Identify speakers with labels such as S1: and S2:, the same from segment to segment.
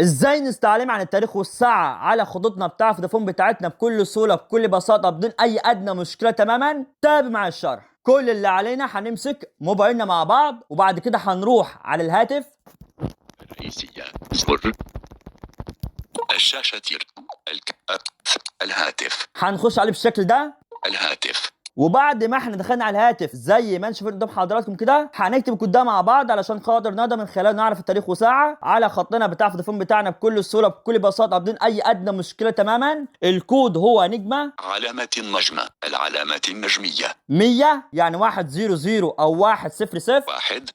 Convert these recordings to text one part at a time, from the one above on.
S1: ازاي نستعلم عن التاريخ والساعة على خطوطنا بتاع فودافون بتاعتنا بكل سهولة، بكل بساطة، بدون اي ادنى مشكلة تماما؟ تابع مع الشرح. كل اللي علينا هنمسك موبايلنا مع بعض، وبعد كده هنروح على الهاتف.
S2: الرئيسية، زر الشاشة، الهاتف.
S1: هنخش عليه بالشكل ده.
S2: الهاتف.
S1: وبعد ما احنا دخلنا على الهاتف زي ما انتم شايفين قدام حضراتكم كده، هنكتب الكود ده مع بعض علشان خاطر نقدر من خلاله نعرف التاريخ وساعة على خطنا بتاع فودافون بتاعنا بكل سهولة، بكل بساطة، بدون اي ادنى مشكلة تماما. الكود هو نجمة
S2: علامة النجمة، العلامة النجمية.
S1: 100، يعني 100 او 100.
S2: 1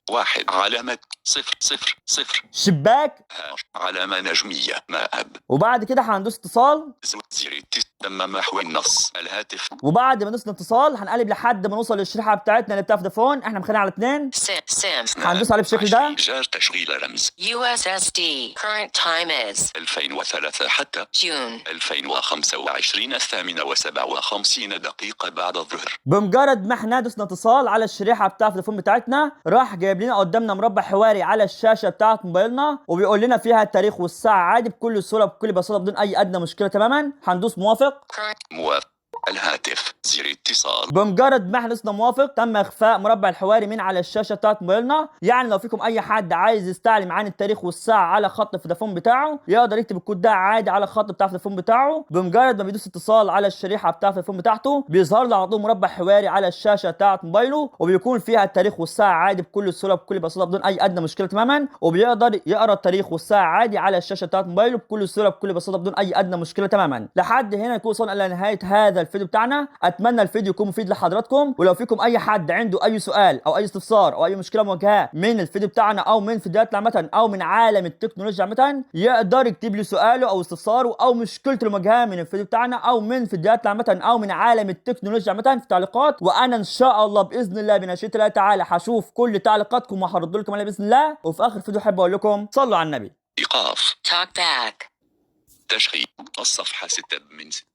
S2: 1 علامة 0 0 0.
S1: شباك.
S2: هاش علامة نجمية ماء.
S1: وبعد كده هندوس اتصال.
S2: زر تم محو النص، الهاتف.
S1: وبعد ما ندوس اتصال هنقلب لحد ما نوصل للشريحه بتاعتنا اللي بتاع فودافون، احنا مخليها على 2.
S3: SIM.
S1: هندوس عليه بالشكل ده.
S2: جار تشغيل رمز.
S3: USSD. Current time is
S2: 2003 حتى
S3: June.
S2: 2025 8:57 بعد الظهر.
S1: بمجرد ما احنا دوسنا اتصال على الشريحة بتاعه فودافون بتاعتنا، راح جايب لنا قدامنا مربع حواري على الشاشة بتاعه موبايلنا، وبيقول لنا فيها التاريخ والساعة عادي بكل سهولة، بكل بساطه، بدون اي ادنى مشكلة تماما. هندوس موافق.
S3: Current.
S2: موافق، الهاتف، زر اتصال.
S1: بمجرد ما احنا دوسنا موافق تم اخفاء مربع الحواري من على الشاشة بتاعت موبايلنا. يعني لو فيكم اي حد عايز يستعلم عن التاريخ والساعة على خط فودافون بتاعه، يقدر يكتب الكود ده عادي على الخط بتاع فودافون بتاعه. بمجرد ما بيدوس اتصال على الشريحة بتاع فودافون بتاعته، بيظهر له على طول مربع حواري على الشاشة بتاعت موبايله، وبيكون فيها التاريخ والساعة عادي بكل سهولة، بكل بساطه، بدون اي ادنى مشكلة تماما. وبيقدر يقرا التاريخ والساعة عادي على الشاشة بتاعت موبايله بكل سهولة، بكل بساطه، بدون اي ادنى مشكلة تماما. لحد هنا نكون وصلنا الى نهاية هذا الفيديو بتاعنا. اتمنى الفيديو يكون مفيد لحضراتكم، ولو فيكم اي حد عنده اي سؤال او اي استفسار او اي مشكلة مواجهة من الفيديو بتاعنا او من فيديوهاتنا عامة او من عالم التكنولوجيا عامه، يقدر يكتب لي سؤاله او استفساره او مشكلته المواجهة من الفيديو بتاعنا او من فيديوهاتنا عامة او من عالم التكنولوجيا عامة في التعليقات، وانا ان شاء الله باذن الله بمشيئة الله تعالى هشوف كل تعليقاتكم وهرد لكم عليها باذن الله. وفي اخر الفيديو احب اقول لكم صلوا على النبي.
S2: إيقاف.
S3: Talk back.
S2: تشغيل الصفحة 6 من 6.